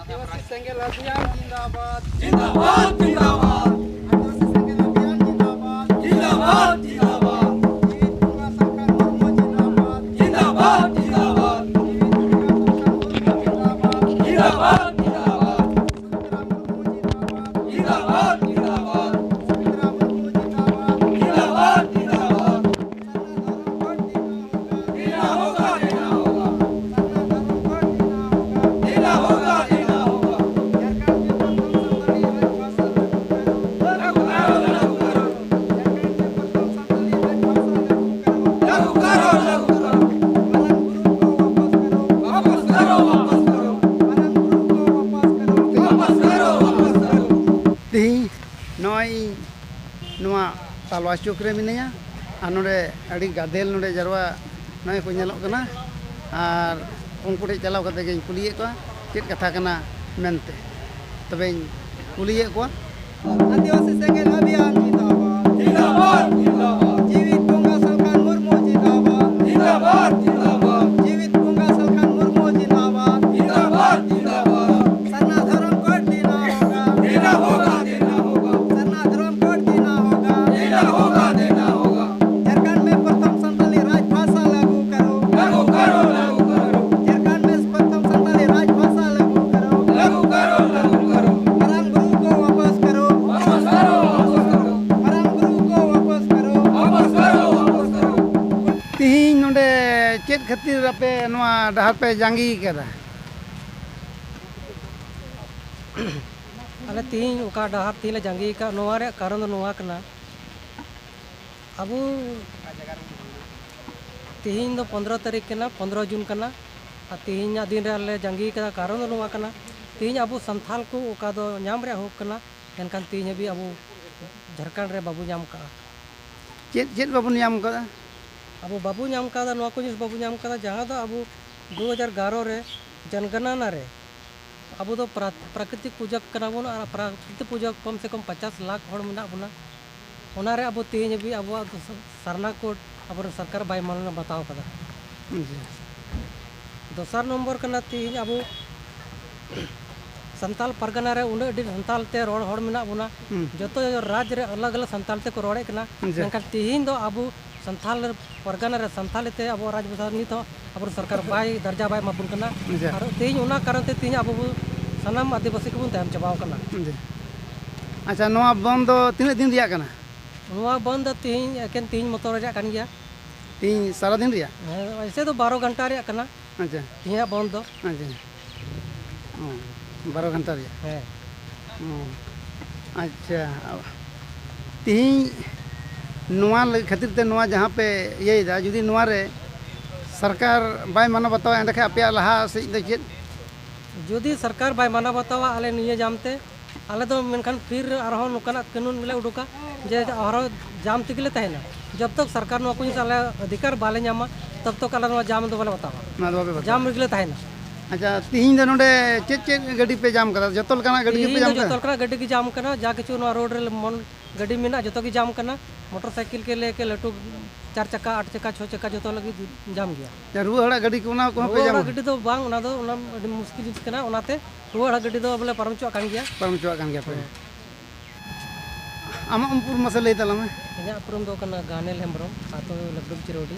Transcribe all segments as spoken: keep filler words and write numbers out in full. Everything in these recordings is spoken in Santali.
ᱟᱹᱫᱤᱵᱟᱹᱥᱤ ᱥᱮᱸᱜᱮᱞ ᱟᱵᱷᱤᱭᱟᱱ ᱡᱤᱱᱫᱟᱵᱟᱫ᱾ ᱡᱤᱱᱫᱟᱵᱟᱫ, ᱡᱤᱱᱫᱟᱵᱟᱫ᱾ ᱟᱹᱫᱤᱵᱟᱹᱥᱤ ᱥᱮᱸᱜᱮᱞ ᱟᱵᱷᱤᱭᱟᱱ ᱡᱤᱱᱫᱟᱵᱟᱫ᱾ ᱡᱤᱱᱫᱟᱵᱟᱫ, ᱡᱤᱱᱫᱟᱵᱟᱫ᱾ ᱡᱤᱣᱤᱫ ᱵᱚᱸᱜᱟ ᱥᱟᱞᱠᱷᱟᱱ ᱢᱩᱨᱢᱩ ᱡᱤᱱᱫᱟᱵᱟᱫ᱾ ᱡᱤᱱᱫᱟᱵᱟᱫ, ᱡᱤᱱᱫᱟᱵᱟᱫ᱾ ᱡᱤᱣᱤᱫ ᱵᱚᱸᱜᱟ ᱥᱟᱞᱠᱷᱟᱱ ᱢᱩᱨᱢᱩ ᱡᱤᱱᱫᱟᱵᱟᱫ᱾ ᱡᱤᱱᱫᱟᱵᱟᱫ, ᱡᱤᱱᱫᱟᱵᱟᱫ᱾ ᱥᱩᱢᱤᱛᱨᱟ ᱢᱩᱨᱢᱩ ᱡᱤᱱᱫᱟᱵᱟᱫ᱾ ᱡᱤᱱᱫᱟᱵᱟᱫ, ᱡᱤᱱᱫᱟᱵᱟᱫ᱾ ᱥᱩᱢᱤᱛᱨᱟ ᱢᱩᱨᱢᱩ ᱡᱤᱱᱫᱟᱵᱟᱫ᱾ ᱡᱤᱱᱫᱟᱵᱟᱫ, ᱡᱤᱱᱫᱟᱵᱟᱫ᱾ ᱥᱟᱨᱱᱟ ᱫᱷᱚᱨᱚᱢ ᱠᱳᱰ ᱫᱮᱱᱟ ᱦᱳᱜᱟ᱾ ᱫᱮᱱᱟ ᱦᱳᱜᱟ, ᱫᱮᱱᱟ ᱦᱳᱜᱟ᱾ ᱥᱟᱨᱱᱟ ᱫᱷᱚᱨᱚᱢ ᱠᱳᱰ ᱫᱮᱱᱟ ᱦᱳᱜᱟ᱾ ᱫᱮᱱᱟ ᱦᱳᱜᱟ, ᱫᱮᱱᱟ ᱦᱳᱜᱟ᱾ ᱡᱷᱟᱲᱠᱷᱚᱸᱰ ᱨᱮ ᱯᱨᱚᱛᱷᱚᱢ ᱥᱟᱱᱛᱟᱲᱤ ᱨᱟᱡᱽ ᱵᱷᱟᱥᱟ ᱞᱟᱹᱜᱩ ᱠᱟᱨᱚ᱾ ᱞᱟᱹᱜᱩ ᱠᱟᱨᱚ, ᱞᱟᱹᱜᱩ ᱠᱟᱨᱚ᱾ ᱡᱷᱟᱲᱠᱷᱚᱸᱰ ᱨᱮ ᱯᱨᱚᱛᱷᱚᱢ ᱥᱟᱱᱛᱟᱲᱤ ᱨᱟᱡᱽ ᱵᱷᱟᱥᱟ ᱞᱟᱹᱜᱩ ᱠᱟᱨᱚ᱾ ᱞᱟᱹᱜᱩ ᱠᱟᱨᱚ, ᱞᱟᱹᱜᱩ ᱠᱟᱨᱚ᱾ ᱢᱟᱨᱟᱝ ᱵᱩᱨᱩ ᱠᱚ ᱣᱟᱯᱟᱥ ᱠᱟᱨᱚ᱾ ᱣᱟᱯᱟᱥ ᱠᱟᱨᱚ, ᱣᱟᱯᱟᱥ ᱠᱟᱨᱚ᱾ ᱢᱟᱨᱟᱝ ᱵᱩᱨᱩ ᱠᱚ ᱣᱟᱯᱟᱥ ᱠᱟᱨᱚ᱾ ᱣᱟᱯᱟᱥ ᱠᱟᱨᱚ, ᱣᱟᱯᱟᱥ ᱠᱟᱨᱚ᱾ ᱛᱮᱦᱮᱧ ᱱᱚᱜᱼᱚᱭ ᱤᱧ ᱱᱚᱣᱟ ᱛᱟᱞᱣᱟ ᱪᱚᱠ ᱨᱮ ᱢᱤᱱᱟᱹᱧᱟ, ᱟᱨ ᱱᱚᱰᱮ ᱟᱹᱰᱤ ᱜᱟᱫᱮᱞ ᱱᱚᱰᱮ ᱡᱟᱨᱣᱟ ᱱᱚᱜᱼᱚᱭ ᱠᱚ ᱧᱮᱞᱚᱜ ᱠᱟᱱᱟ, ᱟᱨ ᱩᱱᱠᱩ ᱴᱷᱮᱱ ᱪᱟᱞᱟᱣ ᱠᱟᱛᱮ ᱜᱤᱧ ᱠᱩᱞᱤᱭᱮᱫ ᱠᱚᱣᱟ ᱪᱮᱫ ᱠᱟᱛᱷᱟ ᱠᱟᱱᱟ ᱢᱮᱱᱛᱮ᱾ ᱛᱚᱵᱮᱧ ᱠᱩᱞᱤᱭᱮᱫ ᱠᱚᱣᱟ᱾ ᱟᱹᱫᱤᱵᱟᱹᱥᱤ ᱥᱮᱸᱜᱮᱞ ᱟᱵᱷᱤᱭᱟᱱ ᱡᱤᱱᱫᱟᱵᱟᱫ᱾ ᱡᱤᱱᱫᱟᱵᱟᱫ, ᱡᱤᱱᱫᱟᱵᱟᱫ᱾ ᱡᱤᱣᱤᱫ ᱵᱚᱸᱜᱟ ᱥᱟᱞᱠᱷᱟᱱ ᱢᱩᱨᱢᱩ ᱡᱤᱱᱫᱟᱵᱟᱫ᱾ ᱡᱤᱱᱫᱟᱵᱟᱫ, ᱡᱤᱱᱫᱟᱵᱟᱫ᱾ ᱡᱤᱣᱤᱫ ᱵᱚᱸᱜᱟ ᱥᱟᱞᱠᱷᱟᱱ ᱢᱩᱨᱢᱩ ᱡᱤᱱᱫᱟᱵᱟᱫ᱾ ᱡᱤᱱᱫᱟᱵᱟᱫ, ᱡᱤᱱᱫᱟᱵᱟᱫ᱾ ᱥᱟᱨᱱᱟ ᱫᱷᱚᱨᱚᱢ ᱠᱳᱰ ᱫᱮᱱᱟ ᱦᱳᱜᱟ᱾ ᱫᱮᱱᱟ ᱦᱳᱜᱟ, ᱫᱮᱱᱟ ᱦᱳᱜᱟ᱾ ᱥᱟᱨᱱᱟ ᱫᱷᱚᱨᱚᱢ ᱠᱳᱰ ᱫᱮᱱᱟ ᱦᱳᱜᱟ। देना होगा, देना होगा। झारखंड में प्रथम संथाली राजभाषा लागू करो। लागू करो, लागू करो। झारखंड में प्रथम संथाली राजभाषा लागू करो। लागू करो, लागू करो। ᱢᱟᱨᱟᱝ ᱵᱩᱨᱩ ᱠᱚ ᱣᱟᱯᱟᱥ ᱠᱟᱨᱚ। वापस करो, वापस करो। ᱢᱟᱨᱟᱝ ᱵᱩᱨᱩ ᱠᱚ ᱣᱟᱯᱟᱥ ᱠᱟᱨᱚ। वापस करो, वापस करो। ᱛᱤᱦᱤᱧ ᱱᱚᱰᱮ ᱪᱮᱫ ᱠᱷᱟᱹᱛᱤᱨ ᱟᱯᱮ ᱱᱚᱣᱟ ᱰᱟᱦᱟᱨ ᱯᱮ ᱡᱟᱸᱜᱤ ᱠᱟᱫᱟ? ᱟᱞᱮ ᱛᱤᱦᱤᱧ ᱚᱠᱟ ᱰᱟᱦᱟᱨ ᱛᱤᱦᱤᱧ ᱞᱮ ᱡᱟᱸᱜᱤ ᱟᱠᱟᱫ, ᱱᱚᱣᱟ ᱨᱮᱭᱟᱜ ᱠᱟᱨᱚᱱ ᱫᱚ ᱱᱚᱣᱟ ᱠᱟᱱᱟ, ᱟᱵᱚ ᱛᱤᱦᱤᱧ ᱫᱚ ᱯᱚᱱᱫᱽᱨᱚ ᱛᱟᱹᱨᱤᱠᱷ ᱠᱟᱱᱟ, ᱯᱚᱱᱫᱽᱨᱚ ᱡᱩᱱ ᱠᱟᱱᱟ, ᱟᱨ ᱛᱤᱦᱤᱧᱟᱜ ᱫᱤᱱ ᱨᱮ ᱟᱞᱮ ᱡᱟᱸᱜᱤ ᱟᱠᱟᱫᱟ, ᱠᱟᱨᱚᱱ ᱫᱚ ᱱᱚᱣᱟ ᱠᱟᱱᱟ, ᱛᱤᱦᱤᱧ ᱟᱵᱚ ᱥᱟᱱᱛᱷᱟᱞ ᱠᱚ ᱚᱠᱟ ᱫᱚ ᱧᱟᱢ ᱨᱮᱭᱟᱜ ᱦᱚᱠ ᱠᱟᱱᱟ, ᱢᱮᱱᱠᱷᱟᱱ ᱛᱤᱦᱤᱧ ᱦᱟᱹᱵᱤᱡ ᱟᱵᱚ ᱡᱷᱟᱲᱠᱷᱚᱸᱰ ᱨᱮ ᱵᱟᱵᱚ ᱧᱟᱢ ᱠᱟᱜᱼᱟ᱾ ᱪᱮᱫ, ᱪᱮᱫ ᱵᱟᱵᱚᱱ ᱧᱟᱢ ᱠᱟᱫᱟ? ᱟᱵᱚ ᱵᱟᱵᱚ ᱧᱟᱢ ᱠᱟᱫᱟ, ᱱᱚᱣᱟ ᱠᱚ ᱡᱤᱱᱤᱥ ᱵᱟᱵᱚ ᱧᱟᱢ ᱠᱟᱫᱟ, ᱡᱟᱦᱟᱸ ᱫᱚ ᱟᱵᱚ ᱫᱩ ᱦᱟᱡᱟᱨ ᱮᱜᱟᱨᱚ ᱨᱮ ᱡᱚᱱᱜᱚᱱᱚᱱᱟ ᱨᱮ ᱟᱵᱚ ᱫᱚ ᱯᱨᱟ-, ᱯᱨᱟᱠᱨᱤᱛᱤᱠ ᱯᱩᱡᱟᱹ ᱠᱟᱱᱟ ᱵᱚᱱ, ᱟᱨ ᱯᱨᱟᱠᱨᱤᱛᱤᱠ ᱯᱩᱡᱟᱹ ᱠᱚᱢ ᱥᱮ ᱠᱚᱢ ᱯᱚᱪᱟᱥ ᱞᱟᱠᱷ ᱦᱚᱲ ᱢᱮᱱᱟᱜ ᱵᱚᱱᱟ᱾ ᱚᱱᱟ ᱨᱮ ᱟᱵᱚ ᱛᱮᱦᱮᱧ ᱦᱟᱹᱵᱤᱡ ᱟᱵᱚᱣᱟᱜ ᱫᱚ ᱥᱟ-, ᱥᱟᱨᱱᱟ ᱠᱳᱰ ᱟᱵᱚᱨᱮᱱ ᱥᱚᱨᱠᱟᱨ ᱵᱟᱭ ᱢᱟᱱᱟᱣ ᱵᱟᱛᱟᱣ ᱠᱟᱫᱟ᱾ ᱟᱪᱪᱷᱟ᱾ ᱫᱚᱥᱟᱨ ᱱᱚᱢᱵᱚᱨ ᱠᱟᱱᱟ, ᱛᱮᱦᱮᱧ ᱟᱵᱚ ᱥᱟᱱᱛᱟᱞ ᱯᱟᱨᱜᱟᱱᱟ ᱨᱮ ᱩᱱᱟᱹᱜ ᱰᱷᱮᱨ ᱥᱟᱱᱛᱟᱞ ᱛᱮ ᱨᱚᱲ ᱦᱚᱲ ᱢᱮᱱᱟᱜ ᱵᱚᱱᱟ᱾ ᱦᱩᱸ᱾ ᱡᱚᱛᱚ ᱨᱟᱡᱽ ᱨᱮ ᱟᱞᱟᱜᱽ ᱟᱞᱟᱜᱽ ᱥᱟᱱᱛᱟᱞ ᱛᱮᱠᱚ ᱨᱚᱲᱮᱫ ᱠᱟᱱᱟ᱾ ᱡᱮ᱾ ᱢᱮᱱᱠᱷᱟᱱ ᱛᱮᱦᱮᱧ ᱫᱚ ᱟᱵᱚ ᱥᱟᱱᱛᱟᱞ ᱯᱟᱨᱜᱟᱱᱟ ᱨᱮ ᱥᱟᱱᱛᱟᱞᱤ ᱛᱮ ᱟᱵᱚᱣᱟᱜ ᱨᱟᱡᱽ ᱵᱷᱟᱥᱟ ᱱᱤᱛ ᱦᱚᱸ ᱟᱵᱚ ᱥᱚᱨᱠᱟᱨ ᱵᱟᱭ ᱫᱟᱨᱡᱟ ᱵᱟᱭ ᱮᱢᱟ ᱵᱚᱱ ᱠᱟᱱᱟ᱾ ᱡᱮ᱾ ᱟᱨ ᱛᱮᱦᱮᱧ ᱚᱱᱟ ᱠᱟᱨᱚᱱ ᱛᱮ ᱛᱮᱦᱮᱧ ᱟᱵᱚ ᱵᱚ ᱥᱟᱱᱟᱢ ᱟᱹᱫᱤᱵᱟᱹᱥᱤ ᱠᱚᱵᱚᱱ ᱛᱟᱭᱚᱢ ᱪᱟᱵᱟᱣ ᱠᱟᱱᱟ᱾ ᱡᱮ᱾ ᱟᱪᱪᱷᱟ, ᱱᱚᱣᱟ ᱵᱚᱱᱫᱷ ᱫᱚ ᱛᱤᱱᱟᱹᱜ ᱫᱤᱱ ᱨᱮᱭᱟᱜ ᱠᱟᱱᱟ? ᱱᱚᱣᱟ ᱵᱚᱱᱫᱷ ᱫᱚ ᱛᱮᱦᱮᱧ, ᱮᱠᱮᱱ ᱛᱮᱦᱮᱧ ᱢᱚᱛᱚ ᱨᱮᱭᱟᱜ ᱠᱟᱱ ᱜᱮᱭᱟ᱾ ᱛᱮᱦᱮᱧ ᱥᱟᱨᱟ ᱫᱤᱱ ᱨᱮᱭᱟᱜ? ᱦᱮᱸ, ᱮᱭᱥᱮ ᱫᱚ ᱵᱟᱨᱚ ᱜᱷᱚᱱᱴᱟ ᱨᱮᱭᱟᱜ ᱠᱟᱱᱟ᱾ ᱟᱪᱪᱷᱟ᱾ ᱛᱮᱦᱮᱧᱟᱜ ᱵᱚᱱᱫᱷ ᱫᱚ᱾ ᱟᱪᱪᱷᱟ᱾ ᱚ, ᱵᱟᱨᱚ ᱜᱷᱚᱱᱴᱟ ᱨᱮᱭᱟᱜ? ᱦᱮᱸ᱾ ᱚ, ᱟᱪᱪᱷᱟ᱾ ᱛᱮᱦᱮᱧ ᱱᱚᱣᱟ ᱞᱟᱹᱜᱤᱫ ᱠᱷᱟᱹᱛᱤᱨ ᱛᱮ ᱱᱚᱣᱟ ᱡᱟᱦᱟᱸ ᱯᱮ ᱤᱭᱟᱹᱭᱮᱫᱟ, ᱡᱩᱫᱤ ᱱᱚᱣᱟ ᱨᱮ ᱥᱚᱨᱠᱟᱨ ᱵᱟᱭ ᱢᱟᱱᱟᱣ ᱵᱟᱛᱟᱣᱟ, ᱮᱸᱰᱮᱠᱷᱟᱱ ᱟᱯᱮᱭᱟᱜ ᱞᱟᱦᱟ ᱥᱮᱫ ᱫᱚ ᱪᱮᱫ? ᱡᱩᱫᱤ ᱥᱚᱨᱠᱟᱨ ᱵᱟᱭ ᱢᱟᱱᱟᱣ ᱵᱟᱛᱟᱣᱟ ᱟᱞᱮ ᱱᱤᱭᱟᱹ ᱡᱟᱢ ᱛᱮ, ᱟᱞᱮ ᱫᱚ ᱢᱮᱱᱠᱷᱟᱱ ᱯᱷᱤᱨ ᱟᱨᱦᱚᱸ ᱱᱚᱝᱠᱟᱱᱟᱜ ᱠᱟᱹᱱᱩᱱ ᱞᱮ ᱩᱰᱩᱠᱟ ᱡᱮ ᱟᱨᱦᱚᱸ ᱡᱟᱢ ᱛᱮᱜᱮ ᱞᱮ ᱛᱟᱦᱮᱱᱟ᱾ ᱡᱚᱵ ᱛᱚᱠ ᱥᱚᱨᱠᱟᱨ ᱱᱚᱣᱟ ᱠᱚ ᱡᱤᱱᱤᱥ ᱟᱞᱮ ᱚᱫᱷᱤᱠᱟᱨ ᱵᱟᱞᱮ ᱧᱟᱢᱟ, ᱛᱚᱵ ᱛᱚᱠ ᱟᱞᱮ ᱱᱚᱣᱟ ᱡᱟᱢ ᱫᱚ ᱵᱟᱞᱮ ᱵᱟᱛᱟᱣᱟ᱾ ᱱᱚᱣᱟ ᱫᱚ ᱵᱟᱯᱮ ᱵᱟᱛᱟᱣᱟ? ᱡᱟᱢ ᱨᱮᱜᱮ ᱞᱮ ᱛᱟᱦᱮᱱᱟ᱾ ᱟᱪᱪᱷᱟ, ᱛᱤᱦᱤᱧ ᱫᱚ ᱱᱚᱰᱮ ᱪᱮᱫ ᱪᱮᱫ ᱜᱟᱹᱰᱤ ᱯᱮ ᱡᱟᱢ ᱠᱟᱫᱟ? ᱡᱚᱛᱚ ᱞᱮᱠᱟᱱᱟᱜ ᱜᱟᱹᱰᱤ ᱜᱮᱯᱮ ᱛᱤᱦᱤᱧ ᱡᱟᱢ ᱫᱚ ᱠᱟᱫᱟ? ᱡᱚᱛᱚ ᱞᱮᱠᱟᱱᱟᱜ ᱜᱟᱹᱰᱤ ᱜᱮ ᱡᱟᱢ ᱠᱟᱱᱟ, ᱡᱟ ᱠᱤᱪᱷᱩ ᱱᱚᱣᱟ ᱨᱳᱰ ᱨᱮ ᱢᱚᱱ ᱜᱟᱹᱰᱤ ᱢᱮᱱᱟᱜᱼᱟ, ᱡᱚᱛᱚ ᱜᱮ ᱡᱟᱢ ᱠᱟᱱᱟ᱾ ᱢᱚᱴᱚᱨ ᱥᱟᱭᱠᱮᱞ ᱠᱮ ᱞᱮᱠᱮ ᱞᱟᱹᱴᱩ ᱪᱟᱨ ᱪᱟᱠᱟ, ᱟᱴ ᱪᱟᱠᱟ, ᱪᱷᱚ ᱪᱟᱠᱟ ᱡᱚᱛᱚ ᱞᱟᱹᱜᱤᱫ ᱡᱟᱢ ᱜᱮᱭᱟ᱾ ᱡᱟᱦᱟᱸ ᱨᱩᱣᱟᱹ ᱦᱚᱲᱟᱜ ᱜᱟᱹᱰᱤ ᱠᱚ, ᱚᱱᱟ ᱠᱚᱦᱚᱸ ᱯᱮ ᱨᱩᱣᱟᱹ ᱡᱟᱢᱟ? ᱦᱚᱲᱟᱜ ᱜᱟᱹᱰᱤ ᱫᱚ ᱵᱟᱝ, ᱚᱱᱟ ᱫᱚ, ᱚᱱᱟ ᱟᱹᱰᱤ ᱢᱩᱥᱠᱤᱞ ᱡᱤᱱᱤᱥ ᱠᱟᱱᱟ, ᱚᱱᱟᱛᱮ ᱨᱩᱣᱟᱹ ᱦᱚᱲᱟᱜ ᱜᱟᱹᱰᱤ ᱫᱚ ᱵᱚᱞᱮ ᱯᱟᱨᱚᱢ ᱦᱚᱪᱚᱣᱟᱜ ᱠᱟᱱ ᱜᱮᱭᱟ᱾ ᱯᱟᱨᱚᱢ ᱦᱚᱪᱚᱣᱟᱜ ᱠᱟᱱ ᱜᱮᱭᱟ ᱯᱮ᱾ ᱦᱮᱸ᱾ ᱟᱢᱟᱜ ᱩᱯᱨᱩᱢ ᱢᱟᱥᱮ ᱞᱟᱹᱭ ᱛᱟᱞᱟᱝ ᱢᱮ᱾ ᱤᱧᱟᱹᱜ ᱩᱯᱨᱩᱢ ᱫᱚ ᱠᱟᱱᱟ ᱜᱟᱱᱮᱞ ᱦᱮᱢᱵᱨᱚᱢ, ᱟᱛᱳ ᱞᱟᱠᱰᱩᱢ ᱪᱤᱨᱳᱰᱤ,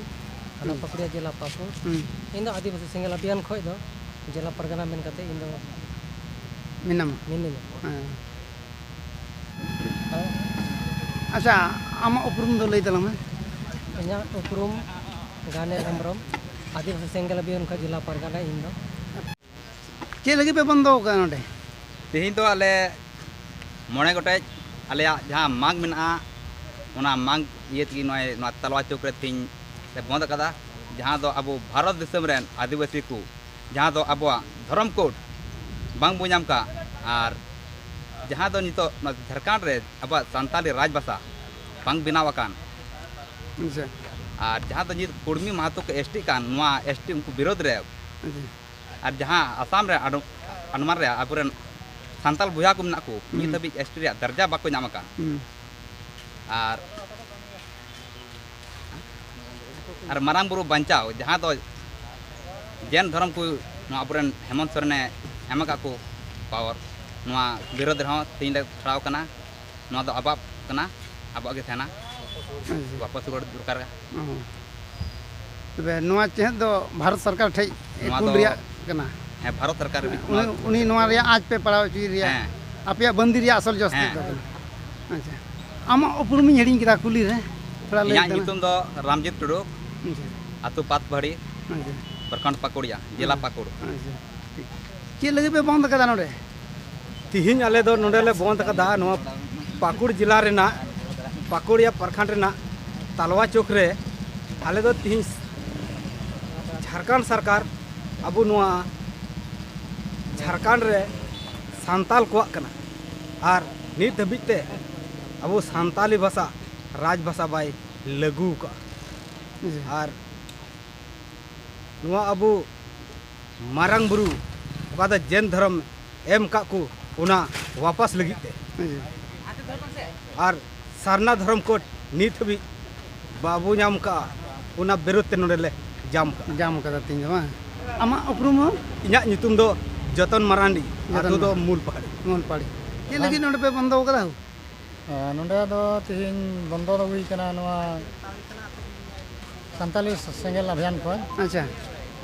ᱛᱷᱟᱱᱟ ᱦᱩᱸ᱾ ᱯᱟᱠᱩᱲᱤᱭᱟ, ᱡᱮᱞᱟ ᱯᱟᱠᱩᱲ᱾ ᱦᱩᱸ᱾ ᱤᱧ ᱫᱚ ᱟᱹᱫᱤᱵᱟᱹᱥᱤ ᱥᱮᱸᱜᱮᱞ ᱚᱵᱷᱤᱭᱟᱱ ᱠᱷᱚᱡ ᱫᱚ ᱡᱮᱞᱟ ᱯᱟᱨᱜᱟᱱᱟ ᱢᱮᱱ ᱠᱟᱛᱮ ᱤᱧ ᱫᱚ ᱢᱮᱱᱟᱢᱟ? ᱢᱤᱱᱟᱹᱧᱟ᱾ ᱦᱮᱸ᱾ ᱟᱨ ᱟᱪᱪᱷᱟ, ᱟᱢᱟᱜ ᱩᱯᱨᱩᱢ ᱫᱚ ᱞᱟᱹᱭ ᱛᱟᱞᱟᱝ ᱢᱮ᱾ ᱤᱧᱟᱹᱜ ᱩᱯᱨᱩᱢ ᱜᱟᱱᱮᱞ ᱦᱮᱢᱵᱨᱚᱢ, ᱟᱹᱫᱤᱵᱟᱹᱥᱤ ᱥᱮᱸᱜᱮᱞ ᱚᱵᱷᱤᱭᱟᱱ ᱠᱷᱚᱱ ᱡᱮᱞᱟ ᱯᱟᱨᱜᱟᱱᱟ ᱤᱧ ᱫᱚ᱾ ᱪᱮᱫ ᱞᱟᱹᱜᱤᱫ ᱯᱮ ᱵᱚᱱᱫᱚ ᱟᱠᱟᱫᱟ ᱱᱚᱰᱮ? ᱛᱮᱦᱮᱧ ᱫᱚ ᱟᱞᱮ ᱢᱚᱬᱮ ᱜᱚᱴᱮᱡ ᱟᱞᱮᱭᱟᱜ ᱡᱟᱦᱟᱸ ᱢᱟᱜᱽ ᱢᱮᱱᱟᱜᱼᱟ, ᱚᱱᱟ ᱢᱟᱜᱽ ᱤᱭᱟᱹ ᱛᱮᱜᱮ ᱱᱚᱜᱼᱚᱭ ᱱᱚᱣᱟ ᱛᱟᱞᱣᱟ ᱪᱚᱠ ᱨᱮ ᱛᱮᱦᱮᱧ ᱞᱮ ᱵᱚᱱᱫ ᱟᱠᱟᱫᱟ, ᱡᱟᱦᱟᱸ ᱫᱚ ᱟᱵᱚ ᱵᱷᱟᱨᱚᱛ ᱫᱤᱥᱚᱢ ᱨᱮᱱ ᱟᱹᱫᱤᱵᱟᱹᱥᱤ ᱠᱚ, ᱡᱟᱦᱟᱸ ᱫᱚ ᱟᱵᱚᱣᱟᱜ ᱫᱷᱚᱨᱚᱢ ᱠᱳᱰ ᱵᱟᱝ ᱵᱚ ᱧᱟᱢ ᱠᱟᱜ, ᱟᱨ ᱡᱟᱦᱟᱸ ᱫᱚ ᱱᱤᱛᱚᱜ ᱱᱚᱣᱟ ᱡᱷᱟᱲᱠᱷᱚᱸᱰ ᱨᱮ ᱟᱵᱚᱣᱟᱜ ᱥᱟᱱᱛᱟᱞᱤ ᱨᱟᱡᱽ ᱵᱷᱟᱥᱟ ᱵᱟᱝ ᱵᱮᱱᱟᱣ ᱟᱠᱟᱱ, ᱟᱪᱪᱷᱟ᱾ ᱟᱨ ᱡᱟᱦᱟᱸ ᱫᱚ ᱱᱤᱛ ᱠᱩᱲᱢᱤ ᱢᱟᱦᱟᱛᱚ ᱠᱚ ᱮᱥ ᱴᱤᱜ ᱠᱟᱱ, ᱱᱚᱣᱟ ᱮᱥ ᱴᱤ ᱩᱱᱠᱩ ᱵᱤᱨᱳᱫᱷ ᱨᱮ, ᱟᱪᱪᱷᱟ᱾ ᱟᱨ ᱡᱟᱦᱟᱸ ᱟᱥᱟᱢ ᱨᱮ ᱟᱰᱚ-, ᱟᱱᱢᱟᱱ ᱨᱮ ᱟᱵᱚᱨᱮᱱ ᱥᱟᱱᱛᱟᱞ ᱵᱚᱭᱦᱟ ᱠᱚ ᱢᱮᱱᱟᱜ ᱠᱚ, ᱱᱤᱛ ᱦᱩᱸ᱾ ᱦᱟᱹᱵᱤᱡ ᱮᱥ ᱴᱤ ᱨᱮᱭᱟᱜ ᱫᱟᱨᱡᱟ ᱵᱟᱠᱚ ᱧᱟᱢ ᱟᱠᱟᱫ᱾ ᱦᱩᱸ᱾ ᱟᱨ, ᱟᱨ ᱢᱟᱨᱟᱝ ᱵᱩᱨᱩ ᱵᱟᱧᱪᱟᱣ, ᱡᱟᱦᱟᱸ ᱫᱚ ᱡᱮᱱ ᱫᱷᱚᱨᱚᱢ ᱠᱚ ᱱᱚᱣᱟ ᱟᱵᱚᱨᱮᱱ ᱦᱮᱢᱚᱱᱛ ᱥᱚᱨᱮᱱᱮ ᱮᱢ ᱟᱠᱟᱫ ᱠᱚ, ᱯᱟᱣᱟᱨ᱾ ᱱᱚᱣᱟ ᱵᱤᱨᱳᱫᱷ ᱨᱮᱦᱚᱸ ᱛᱮᱦᱮᱧ ᱞᱮ ᱠᱷᱟᱲᱟᱣ ᱠᱟᱱᱟ᱾ ᱱᱚᱣᱟ ᱫᱚ ᱟᱵᱚᱣᱟᱜ ᱠᱟᱱᱟ, ᱟᱵᱚᱣᱟᱜ ᱜᱮ ᱛᱟᱦᱮᱱᱟ, ᱟᱪᱪᱷᱟ᱾ ᱣᱟᱯᱟᱥ ᱨᱩᱣᱟᱹᱲ ᱫᱚᱨᱠᱟᱨ᱾ ᱚ᱾ ᱛᱚᱵᱮ ᱱᱚᱣᱟ ᱪᱮᱦᱮᱫ ᱫᱚ ᱵᱷᱟᱨᱚᱛ ᱥᱚᱨᱠᱟᱨ ᱴᱷᱮᱡ ᱱᱚᱣᱟ ᱠᱩᱞ ᱫᱚ, ᱨᱮᱭᱟᱜ ᱠᱟᱱᱟ? ᱦᱮᱸ, ᱵᱷᱟᱨᱚᱛ ᱥᱚᱨᱠᱟᱨ ᱩᱱᱤ, ᱩᱱᱤ ᱱᱚᱣᱟ ᱨᱮᱭᱟᱜ ᱟᱸᱪ ᱯᱮ ᱯᱟᱲᱟᱣ ᱦᱚᱪᱚᱭ ᱨᱮᱭᱟᱜ ᱦᱮᱸ᱾ ᱟᱯᱮᱭᱟᱜ ᱵᱟᱹᱱᱫᱤ ᱨᱮᱭᱟᱜ ᱟᱥᱚᱞ ᱡᱚᱥ ᱦᱮᱸ᱾ ᱫᱚ ᱠᱟᱱᱟ᱾ ᱟᱪᱪᱷᱟ, ᱟᱢᱟᱜ ᱩᱯᱨᱩᱢᱤᱧ ᱦᱤᱲᱤᱧ ᱠᱮᱫᱟ ᱠᱩᱞᱤ ᱨᱮ, ᱛᱷᱚᱲᱟ ᱞᱟᱹᱭ ᱤᱧᱟᱹᱜ ᱛᱟᱞᱟᱝ᱾ ᱧᱩᱛᱩᱢ ᱫᱚ ᱨᱟᱢᱡᱤᱛ ᱴᱩᱰᱩ, ᱟᱪᱪᱷᱟ᱾ ᱟᱹᱛᱩ ᱯᱟᱛᱯᱟᱦᱟᱹᱲᱤ, ᱟᱪᱪᱷᱟ᱾ ᱯᱨᱚᱠᱷᱚᱸᱰ ᱯᱟᱠᱩᱲᱤᱭᱟ, ᱡᱮᱞᱟ ᱯᱟᱹᱠᱩᱲ᱾ ᱟᱪᱪᱷᱟ, ᱴᱷᱤᱠ᱾ ᱪᱮᱫ ᱞᱟᱹᱜᱤᱫ ᱯᱮ ᱵᱚᱱᱫ ᱟᱠᱟᱫᱟ ᱱᱚᱰᱮ? ᱛᱤᱦᱤᱧ ᱟᱞᱮ ᱫᱚ ᱱᱚᱰᱮ ᱞᱮ ᱵᱚᱱᱫ ᱟᱠᱟᱫᱟ, ᱱᱚᱣᱟ ᱯᱟᱹᱠᱩᱲ ᱡᱮᱞᱟ ᱨᱮᱱᱟᱜ ᱯᱟᱠᱩᱲᱤᱭᱟ ᱯᱨᱚᱠᱷᱚᱸᱰ ᱨᱮᱱᱟᱜ ᱛᱟᱞᱣᱟ ᱪᱚᱠ ᱨᱮ᱾ ᱟᱞᱮ ᱫᱚ ᱛᱤᱦᱤᱧ ᱡᱷᱟᱲᱠᱷᱚᱸᱰ ᱥᱚᱨᱠᱟᱨ ᱟᱵᱚ ᱱᱚᱣᱟ ᱡᱷᱟᱲᱠᱷᱚᱸᱰ ᱨᱮ ᱥᱟᱱᱛᱟᱞ ᱠᱚᱣᱟᱜ ᱠᱟᱱᱟ, ᱟᱨ ᱱᱤᱛ ᱫᱷᱟᱹᱵᱤᱡ ᱛᱮ ᱟᱵᱚ ᱥᱟᱱᱛᱟᱞᱤ ᱵᱷᱟᱥᱟ ᱨᱟᱡᱽ ᱵᱷᱟᱥᱟ ᱵᱟᱭ ᱞᱟᱹᱜᱩ ᱟᱠᱟᱫᱼᱟ᱾ ᱡᱤ᱾ ᱟᱨ ᱱᱚᱣᱟ ᱟᱵᱚ ᱢᱟᱨᱟᱝ ᱵᱩᱨᱩ, ᱚᱠᱟ ᱫᱚ ᱡᱮᱱ ᱫᱷᱚᱨᱚᱢ ᱮᱢ ᱠᱟᱜ ᱠᱚ, ᱚᱱᱟ ᱣᱟᱯᱟᱥ ᱞᱟᱹᱜᱤᱫ ᱛᱮ᱾ ᱦᱮᱸ᱾ ᱟᱨ ᱥᱟᱨᱱᱟ ᱫᱷᱚᱨᱚᱢ ᱠᱳᱰ ᱱᱤᱛ ᱦᱟᱹᱵᱤᱡ ᱵᱟᱵᱚ ᱧᱟᱢ ᱠᱟᱜᱼᱟ, ᱚᱱᱟ ᱵᱤᱨᱩᱫᱷ ᱛᱮ ᱱᱚᱰᱮ ᱞᱮ ᱡᱟᱢ ᱠᱟᱜᱼᱟ᱾ ᱡᱟᱢ ᱠᱟᱫᱟ ᱛᱤᱦᱤᱧ ᱫᱚ ᱵᱟᱝ? ᱟᱢᱟᱜ ᱩᱯᱨᱩᱢ ᱦᱚᱸ? ᱤᱧᱟᱹᱜ ᱧᱩᱛᱩᱢ ᱫᱚ ᱡᱚᱛᱚᱱ ᱢᱟᱨᱟᱱᱰᱤ, ᱡᱚᱛᱚᱱ ᱟᱹᱛᱩ ᱫᱚ ᱢᱟᱨᱟᱱᱰᱤ᱾ ᱢᱩᱞᱯᱟᱦᱟᱲᱤ᱾ ᱢᱩᱞᱯᱟᱦᱟᱲᱤ᱾ ᱪᱮᱫ ᱞᱟᱹᱜᱤᱫ ᱱᱚᱰᱮ ᱯᱮ ᱵᱚᱱᱫᱚ ᱠᱟᱫᱟ? ᱟᱨ ᱱᱚᱰᱮ ᱫᱚ ᱛᱤᱦᱤᱧ ᱵᱚᱱᱫᱚ ᱫᱚ ᱦᱩᱭ ᱠᱟᱱᱟ ᱱᱚᱣᱟ ᱥᱟᱱᱛᱟᱞᱤ ᱥᱮᱸᱜᱮᱞ ᱚᱵᱷᱤᱭᱟᱱ ᱠᱷᱚᱱ᱾ ᱟᱪᱪᱷᱟ᱾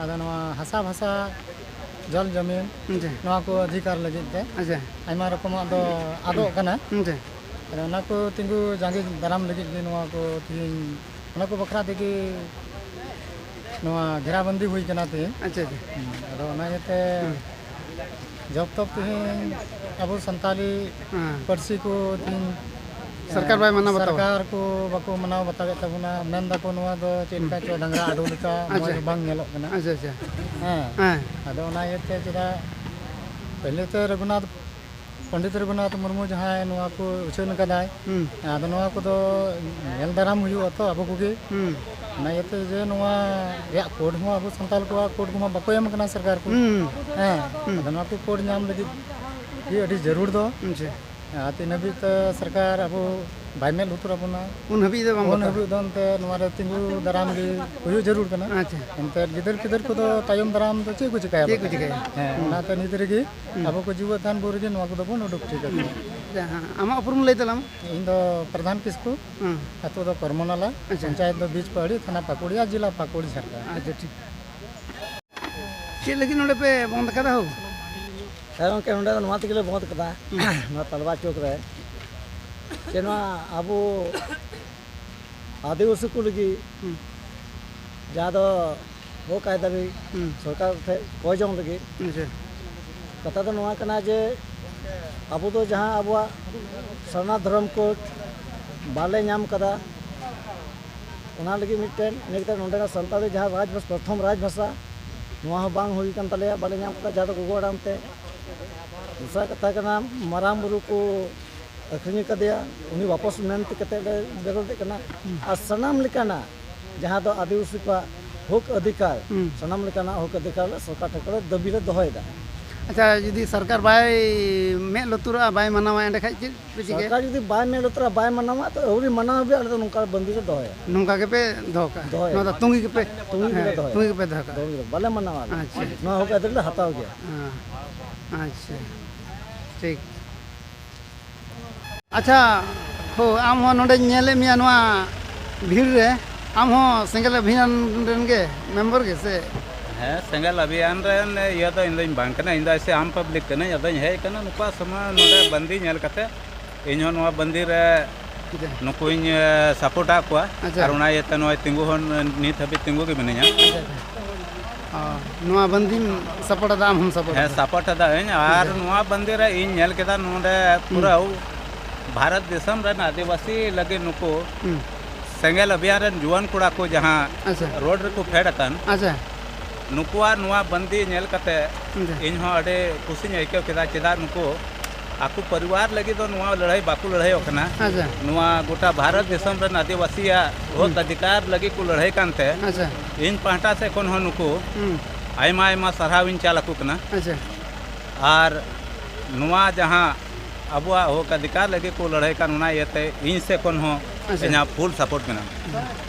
ᱟᱫᱚ ᱱᱚᱣᱟ ᱦᱟᱥᱟ ᱵᱷᱟᱥᱟ, ᱡᱚᱞ ᱡᱚᱢᱤᱱ, ᱟᱪᱪᱷᱟ᱾ ᱱᱚᱣᱟ ᱠᱚ ᱚᱫᱷᱤᱠᱟᱨ ᱞᱟᱹᱜᱤᱫ ᱛᱮ ᱟᱪᱪᱷᱟ᱾ ᱟᱭᱢᱟ ᱨᱚᱠᱚᱢᱟᱜ ᱫᱚ ᱟᱫᱚᱜ ᱠᱟᱱᱟ᱾ ᱟᱪᱪᱷᱟ᱾ ᱟᱫᱚ ᱚᱱᱟ ᱠᱚ ᱛᱤᱸᱜᱩ ᱡᱟᱸᱜᱮ ᱫᱟᱨᱟᱢ ᱞᱟᱹᱜᱤᱫ ᱜᱮ ᱱᱚᱣᱟ ᱠᱚ ᱛᱤᱦᱤᱧ, ᱚᱱᱟ ᱠᱚ ᱵᱟᱠᱷᱨᱟ ᱛᱮᱜᱮ ᱱᱚᱣᱟ ᱜᱷᱮᱨᱟᱵᱚᱱᱫᱤ ᱦᱩᱭ ᱠᱟᱱᱟ ᱛᱤᱦᱤᱧ᱾ ᱟᱪᱪᱷᱟ, ᱟᱪᱪᱷᱟ᱾ ᱦᱩᱸ, ᱟᱫᱚ ᱚᱱᱟ ᱤᱭᱟᱹᱛᱮ ᱦᱩᱸ᱾ ᱡᱚᱵ ᱛᱚᱠ ᱛᱤᱦᱤᱧ ᱟᱵᱚ ᱥᱟᱱᱛᱟᱞᱤ ᱦᱮᱸ᱾ ᱯᱟᱹᱨᱥᱤ ᱠᱚ ᱛᱤᱦᱤᱧ, ᱥᱚᱨᱠᱟᱨ ᱵᱟᱭ ᱢᱟᱱᱟᱣ ᱵᱟᱛᱟᱣᱟ᱾ ᱥᱚᱨᱠᱟᱨ ᱠᱚ ᱵᱟᱠᱚ ᱢᱟᱱᱟᱣ ᱵᱟᱛᱟᱣᱮᱫ ᱛᱟᱵᱚᱱᱟ, ᱢᱮᱱ ᱫᱟᱠᱚ ᱱᱚᱣᱟ ᱫᱚ ᱪᱮᱫ ᱞᱮᱠᱟ ᱦᱩᱸ᱾ ᱪᱚ ᱰᱟᱝᱨᱟ ᱟᱹᱰᱩ ᱞᱮᱠᱟ ᱟᱪᱪᱷᱟ᱾ ᱢᱚᱡᱽ ᱵᱟᱝ ᱧᱮᱞᱚᱜ ᱠᱟᱱᱟ᱾ ᱟᱪᱪᱷᱟ, ᱟᱪᱪᱷᱟ᱾ ᱦᱮᱸ᱾ ᱦᱮᱸ᱾ ᱟᱫᱚ ᱚᱱᱟ ᱤᱭᱟᱹᱛᱮ ᱪᱮᱫᱟᱜ ᱯᱟᱹᱦᱤᱞ ᱛᱮ ᱨᱚᱜᱷᱩᱱᱟᱛᱷ, ᱯᱚᱱᱰᱤᱛ ᱨᱚᱜᱷᱩᱱᱟᱛᱷ ᱢᱩᱨᱢᱩ ᱡᱟᱦᱟᱸᱭ ᱱᱚᱣᱟ ᱠᱚ ᱩᱪᱷᱟᱹᱱ ᱠᱟᱫᱟᱭ, ᱦᱩᱸ᱾ ᱟᱫᱚ ᱱᱚᱣᱟ ᱠᱚᱫᱚ ᱧᱮᱞ ᱫᱟᱨᱟᱢ ᱦᱩᱭᱩᱜᱼᱟ ᱛᱚ ᱟᱵᱚ ᱠᱚᱜᱮ᱾ ᱦᱩᱸ᱾ ᱚᱱᱟ ᱤᱭᱟᱹᱛᱮ ᱡᱮ ᱱᱚᱣᱟ ᱨᱮᱭᱟᱜ ᱠᱳᱰ ᱦᱚᱸ ᱟᱵᱚ ᱥᱟᱱᱛᱟᱲ ᱠᱚᱣᱟᱜ ᱠᱳᱰ ᱠᱚᱢᱟ ᱵᱟᱠᱚ ᱮᱢ ᱠᱟᱱᱟ ᱥᱚᱨᱠᱟᱨ ᱠᱚ᱾ ᱦᱩᱸ᱾ ᱦᱮᱸ, ᱦᱩᱸ᱾ ᱟᱫᱚ ᱱᱚᱣᱟ ᱠᱚ ᱠᱳᱰ ᱧᱟᱢ ᱞᱟᱹᱜᱤᱫ ᱜᱮ ᱟᱹᱰᱤ ᱡᱟᱹᱨᱩᱲ ᱫᱚ᱾ ᱟᱪᱪᱷᱟ᱾ ᱟᱨ ᱛᱤᱱ ᱦᱟᱹᱵᱤᱡ ᱛᱮ ᱥᱚᱨᱠᱟᱨ ᱟᱵᱚ ᱵᱟᱭ ᱢᱮᱫ ᱞᱩᱛᱩᱨ ᱟᱵᱚᱱᱟ᱾ ᱩᱱ ᱦᱟᱹᱵᱤᱡ ᱫᱚ ᱵᱟᱝ ᱩᱱ ᱵᱟᱛᱟᱣ᱾ ᱦᱟᱹᱵᱤᱡ ᱫᱚ ᱮᱱᱛᱮ ᱱᱚᱣᱟ ᱨᱮ ᱛᱤᱸᱜᱩ ᱫᱟᱨᱟᱢ ᱜᱮ ᱦᱩᱭᱩᱜ ᱡᱟᱹᱨᱩᱲ ᱠᱟᱱᱟ᱾ ᱟᱪᱪᱷᱟ᱾ ᱮᱱᱛᱮ ᱜᱤᱫᱟᱹᱨ ᱯᱤᱫᱟᱹᱨ ᱠᱚᱫᱚ ᱛᱟᱭᱚᱢ ᱫᱟᱨᱟᱢ ᱫᱚ ᱪᱮᱫ ᱠᱚ ᱪᱤᱠᱟᱹᱭᱟ ᱪᱮᱫ ᱠᱚ ᱵᱟᱠᱷᱟᱱ? ᱪᱤᱠᱟᱹᱭᱟ? ᱦᱮᱸ, ᱦᱩᱸ᱾ ᱚᱱᱟᱛᱮ ᱱᱤᱛ ᱨᱮᱜᱮ ᱦᱩᱸ᱾ ᱟᱵᱚ ᱠᱚ ᱡᱤᱣᱮᱫ ᱛᱟᱦᱮᱱ ᱵᱷᱳᱨ ᱨᱮᱜᱮ ᱱᱚᱣᱟ ᱠᱚᱫᱚ ᱵᱚᱱ ᱩᱰᱩᱠ ᱴᱷᱤᱠ ᱟᱠᱚᱣᱟ᱾ ᱟᱪᱪᱷᱟ, ᱦᱮᱸ᱾ ᱟᱢᱟᱜ ᱩᱯᱨᱩᱢ ᱞᱟᱹᱭ ᱛᱟᱞᱟᱝ ᱢᱮ᱾ ᱤᱧ ᱫᱚ ᱯᱨᱚᱫᱷᱟᱱ ᱠᱤᱥᱠᱩ, ᱦᱩᱸ᱾ ᱟᱹᱛᱩ ᱫᱚ ᱠᱚᱨᱢᱚᱱᱟᱞᱟ, ᱟᱪᱪᱷᱟ᱾ ᱯᱚᱧᱪᱟᱭᱮᱛ ᱫᱚ ᱵᱤᱡᱽᱯᱟᱦᱟᱲᱤ, ᱛᱷᱟᱱᱟ ᱯᱟᱹᱠᱩᱲ, ᱟᱨ ᱡᱮᱞᱟ ᱯᱟᱹᱠᱩᱲ, ᱡᱷᱟᱲᱠᱷᱚᱸᱰ᱾ ᱟᱪᱪᱷᱟ, ᱴᱷᱤᱠ᱾ ᱪᱮᱫ ᱞᱟᱹᱜᱤᱫ ᱱᱚᱰᱮ ᱯᱮ ᱵᱚᱱᱫ ᱟᱠᱟᱫᱟ ᱦᱳ? ᱦᱮᱸ ᱜᱚᱢᱠᱮ, ᱱᱚᱰᱮ ᱫᱚ ᱱᱚᱣᱟ ᱛᱮᱜᱮ ᱞᱮ ᱵᱚᱱᱫ ᱠᱟᱫᱟ, ᱦᱩᱸ᱾ ᱱᱚᱣᱟ ᱛᱟᱞᱣᱟ ᱪᱚᱠ ᱨᱮ, ᱡᱮ ᱱᱚᱣᱟ ᱟᱵᱚ ᱟᱹᱫᱤᱵᱟᱹᱥᱤ ᱠᱚ ᱞᱟᱹᱜᱤᱫ ᱦᱩᱸ᱾ ᱡᱟᱦᱟᱸ ᱫᱚ ᱦᱚᱠ ᱟᱹᱭᱫᱟᱹᱨᱤ ᱦᱩᱸ᱾ ᱥᱚᱨᱠᱟᱨ ᱴᱷᱮᱱ ᱠᱚᱭ ᱡᱚᱝ ᱞᱟᱹᱜᱤᱫ᱾ ᱟᱪᱪᱷᱟ᱾ ᱠᱟᱛᱷᱟ ᱫᱚ ᱱᱚᱣᱟ ᱠᱟᱱᱟ ᱡᱮ ᱟᱵᱚ ᱫᱚ ᱡᱟᱦᱟᱸ ᱟᱵᱚᱣᱟᱜ ᱥᱟᱨᱱᱟ ᱫᱷᱚᱨᱚᱢ ᱠᱳᱰ ᱵᱟᱞᱮ ᱧᱟᱢ ᱠᱟᱫᱟ, ᱚᱱᱟ ᱞᱟᱹᱜᱤᱫ ᱢᱤᱫᱴᱮᱱ, ᱤᱱᱟᱹ ᱠᱟᱛᱮ ᱱᱚᱰᱮᱱᱟᱜ ᱥᱟᱱᱛᱟᱲᱤ ᱡᱟᱦᱟᱸ ᱨᱟᱡᱽ ᱵᱷᱟᱥᱟ, ᱯᱨᱚᱛᱷᱚᱢ ᱨᱟᱡᱽ ᱵᱷᱟᱥᱟ, ᱱᱚᱣᱟ ᱦᱚᱸ ᱵᱟᱝ ᱦᱩᱭ ᱠᱟᱱ ᱛᱟᱞᱮᱭᱟ, ᱵᱟᱞᱮ ᱧᱟᱢ ᱠᱟᱫᱟ, ᱡᱟᱦᱟᱸ ᱫᱚ ᱜᱚᱜᱚ ᱟᱲᱟᱝ ᱛᱮ᱾ ᱫᱚᱥᱟᱨ ᱠᱟᱛᱷᱟ ᱠᱟᱱᱟ, ᱢᱟᱨᱟᱝ ᱵᱩᱨᱩ ᱠᱚ ᱟᱹᱠᱷᱨᱤᱧ ᱟᱠᱟᱫᱮᱭᱟ, ᱩᱱᱤ ᱵᱟᱯᱚᱥ ᱢᱮᱱ ᱛᱮ ᱠᱟᱛᱮ ᱞᱮ ᱵᱤᱨᱳᱫᱮᱫ ᱠᱟᱱᱟ᱾ ᱦᱩᱸ᱾ ᱟᱨ ᱥᱟᱱᱟᱢ ᱞᱮᱠᱟᱱᱟᱜ ᱡᱟᱦᱟᱸ ᱫᱚ ᱟᱹᱫᱤᱵᱟᱹᱥᱤ ᱠᱚᱣᱟᱜ ᱦᱚᱠ ᱚᱫᱷᱤᱠᱟᱨ, ᱦᱩᱸ᱾ ᱥᱟᱱᱟᱢ ᱞᱮᱠᱟᱱᱟᱜ ᱦᱚᱠ ᱚᱫᱷᱤᱠᱟᱨ ᱞᱮ ᱥᱚᱨᱠᱟᱨ ᱴᱷᱮᱱ ᱠᱷᱚᱱ ᱞᱮ ᱫᱟᱹᱵᱤ ᱞᱮ ᱫᱚᱦᱚᱭᱮᱫᱟ᱾ ᱟᱪᱪᱷᱟ, ᱡᱩᱫᱤ ᱥᱚᱨᱠᱟᱨ ᱵᱟᱭ ᱢᱮᱫ ᱞᱩᱛᱩᱨᱟᱜᱼᱟ, ᱵᱟᱭ ᱢᱟᱱᱟᱣᱟ, ᱮᱸᱰᱮᱠᱷᱟᱡ ᱪᱮᱫ ᱯᱮ ᱪᱤᱠᱟᱹᱭᱟ? ᱥᱚᱨᱠᱟᱨ ᱡᱩᱫᱤ ᱵᱟᱭ ᱢᱮᱫ ᱞᱩᱛᱩᱨᱟ, ᱵᱟᱭ ᱢᱟᱱᱟᱣᱟ, ᱛᱚ ᱟᱹᱣᱨᱤ ᱢᱟᱱᱟᱣ ᱦᱟᱹᱵᱤᱡ ᱟᱞᱮ ᱫᱚ ᱱᱚᱝᱠᱟ ᱵᱟᱹᱱᱫᱤ ᱞᱮ ᱫᱚᱦᱚᱭᱟ᱾ ᱱᱚᱝᱠᱟ ᱜᱮᱯᱮ ᱫᱚᱦᱚ ᱠᱟᱜᱼᱟ? ᱫᱚᱦᱚᱭᱟ᱾ ᱱᱚᱣᱟ ᱫᱚ ᱛᱩᱝᱜᱤ ᱜᱮᱯᱮ, ᱛᱩᱝᱜᱤ ᱜᱮᱞᱮ ᱦᱮᱸ, ᱫᱚᱦᱚᱭᱟ᱾ ᱛᱩᱝᱜᱤ ᱜᱮᱯᱮ ᱫᱚᱦᱚ ᱠᱟᱜᱼᱟ? ᱛᱩᱝᱜᱤ ᱫᱚ ᱵᱟᱞᱮ ᱢᱟᱱᱟᱣᱟ ᱟᱞᱮ᱾ ᱟᱪᱪᱷᱟ᱾ ᱱᱚᱣᱟ ᱦᱚᱠ ᱟᱹᱭᱫᱟᱹᱨᱤ ᱞᱮ ᱦᱟᱛᱟᱣ ᱜᱮᱭᱟ᱾ ᱦᱮᱸ, ᱟᱪᱪᱷᱟ, ᱴᱷᱤᱠ᱾ ᱟᱪᱪᱷᱟ, ᱦᱳ, ᱟᱢ ᱦᱚᱸ ᱱᱚᱰᱮᱧ ᱧᱮᱞᱮᱫ ᱢᱮᱭᱟ ᱱᱚᱣᱟ ᱵᱷᱤᱲ ᱨᱮ, ᱟᱢ ᱦᱚᱸ ᱥᱮᱸᱜᱮᱞ ᱚᱵᱷᱤᱭᱟᱱ ᱨᱮᱱ ᱜᱮ ᱢᱮᱢᱵᱚᱨ ᱜᱮ ᱥᱮ? ᱦᱮᱸ, ᱥᱮᱸᱜᱮᱞ ᱚᱵᱷᱤᱭᱟᱱ ᱨᱮᱱ ᱤᱭᱟᱹ ᱫᱚ ᱤᱧ ᱫᱚᱧ ᱵᱟᱝ ᱠᱟᱱᱟ, ᱤᱧ ᱫᱚ ᱮᱭᱥᱮ ᱟᱢ ᱯᱟᱵᱽᱞᱤᱠ ᱠᱟᱹᱱᱟᱹᱧ, ᱟᱫᱚᱧ ᱦᱮᱡ ᱟᱠᱟᱱᱟ ᱱᱩᱠᱩᱣᱟᱜ ᱥᱚᱢᱚᱭ ᱱᱚᱰᱮ ᱵᱟᱹᱱᱫᱤ ᱧᱮᱞ ᱠᱟᱛᱮ ᱤᱧ ᱦᱚᱸ ᱱᱚᱣᱟ ᱵᱟᱹᱱᱫᱤ ᱨᱮ ᱟᱪᱪᱷᱟ᱾ ᱱᱩᱠᱩᱧ, ᱮ, ᱥᱟᱯᱳᱨᱴ ᱟᱫ ᱠᱚᱣᱟ᱾ ᱟᱪᱪᱷᱟ᱾ ᱟᱨ ᱚᱱᱟ ᱤᱭᱟᱹᱛᱮ ᱱᱚᱜᱼᱚᱭ ᱛᱤᱸᱜᱩ ᱦᱚᱸ ᱱᱤᱛ ᱦᱟᱹᱵᱤᱡ ᱛᱤᱸᱜᱩ ᱜᱮ ᱢᱤᱱᱟᱹᱧᱟ᱾ ᱟᱪᱪᱷᱟ, ᱟᱪᱪᱷᱟ᱾ ᱚ, ᱱᱚᱣᱟ ᱵᱟᱹᱱᱫᱤᱢ ᱥᱟᱯᱳᱨᱴ ᱟᱫᱟ, ᱟᱢ ᱦᱚᱢ ᱥᱟᱯᱳᱨᱴ ᱦᱮᱸ, ᱟᱫᱟ? ᱥᱟᱯᱳᱨᱴ ᱟᱫᱟᱹᱧ᱾ ᱟᱨ ᱟᱪᱪᱷᱟ᱾ ᱱᱚᱣᱟ ᱵᱟᱹᱱᱫᱤ ᱨᱮ ᱤᱧ ᱧᱮᱞ ᱠᱮᱫᱟ ᱱᱚᱰᱮ ᱦᱩᱸ᱾ ᱯᱩᱨᱟᱹ ᱵᱷᱟᱨᱚᱛ ᱫᱤᱥᱚᱢ ᱨᱮᱱ ᱟᱹᱫᱤᱵᱟᱹᱥᱤ ᱞᱟᱹᱜᱤᱫ ᱱᱩᱠᱩ ᱦᱩᱸ᱾ ᱥᱮᱸᱜᱮᱞ ᱚᱵᱷᱤᱭᱟᱱ ᱨᱮᱱ ᱡᱩᱣᱟᱹᱱ ᱠᱚᱲᱟ ᱠᱚ ᱡᱟᱦᱟᱸ ᱟᱪᱪᱷᱟ᱾ ᱨᱳᱰ ᱨᱮᱠᱚ ᱯᱷᱮᱰ ᱟᱠᱟᱱ, ᱟᱪᱪᱷᱟ᱾ ᱱᱩᱠᱩᱣᱟᱜ ᱱᱚᱣᱟ ᱵᱟᱹᱱᱫᱤ ᱧᱮᱞ ᱠᱟᱛᱮ ᱟᱪᱪᱷᱟ᱾ ᱤᱧ ᱦᱚᱸ ᱟᱹᱰᱤ ᱠᱩᱥᱤᱧ ᱟᱹᱭᱠᱟᱹᱣ ᱠᱮᱫᱟ᱾ ᱪᱮᱫᱟᱜ ᱱᱩᱠᱩ ᱟᱠᱚ ᱯᱚᱨᱤᱵᱟᱨ ᱞᱟᱹᱜᱤᱫ ᱫᱚ ᱱᱚᱣᱟ ᱞᱟᱹᱲᱦᱟᱹᱭ ᱵᱟᱠᱚ ᱞᱟᱹᱲᱦᱟᱹᱭᱚᱜ ᱠᱟᱱᱟ᱾ ᱟᱪᱪᱷᱟ᱾ ᱱᱚᱣᱟ ᱜᱚᱴᱟ ᱵᱷᱟᱨᱚᱛ ᱫᱤᱥᱚᱢ ᱨᱮᱱ ᱟᱹᱫᱤᱵᱟᱹᱥᱤᱭᱟᱜ ᱦᱚᱠ ᱦᱩᱸ᱾ ᱚᱫᱷᱤᱠᱟᱨ ᱞᱟᱹᱜᱤᱫ ᱠᱚ ᱞᱟᱹᱲᱦᱟᱹᱭ ᱠᱟᱱᱛᱮ ᱟᱪᱪᱷᱟ᱾ ᱤᱧ ᱯᱟᱦᱴᱟ ᱥᱮᱫ ᱠᱷᱚᱱ ᱦᱚᱸ ᱱᱩᱠᱩ ᱦᱩᱸ᱾ ᱟᱭᱢᱟ ᱟᱭᱢᱟ ᱥᱟᱨᱦᱟᱣ ᱤᱧ ᱪᱟᱞ ᱟᱠᱚ ᱠᱟᱱᱟ᱾ ᱟᱪᱪᱷᱟ᱾ ᱟᱨ ᱱᱚᱣᱟ ᱡᱟᱦᱟᱸ ᱟᱵᱚᱣᱟᱜ ᱦᱚᱠ ᱚᱫᱷᱤᱠᱟᱨ ᱞᱟᱹᱜᱤᱫ ᱠᱚ ᱞᱟᱹᱲᱦᱟᱹᱭ ᱠᱟᱱ, ᱚᱱᱟ ᱤᱭᱟᱹᱛᱮ ᱤᱧ ᱥᱮᱫ ᱠᱷᱚᱱ ᱦᱚᱸ ᱟᱪᱪᱷᱟ᱾ ᱤᱧᱟᱹᱜ ᱯᱷᱩᱞ ᱥᱟᱯᱳᱨᱴ ᱢᱮᱱᱟᱜᱼᱟ᱾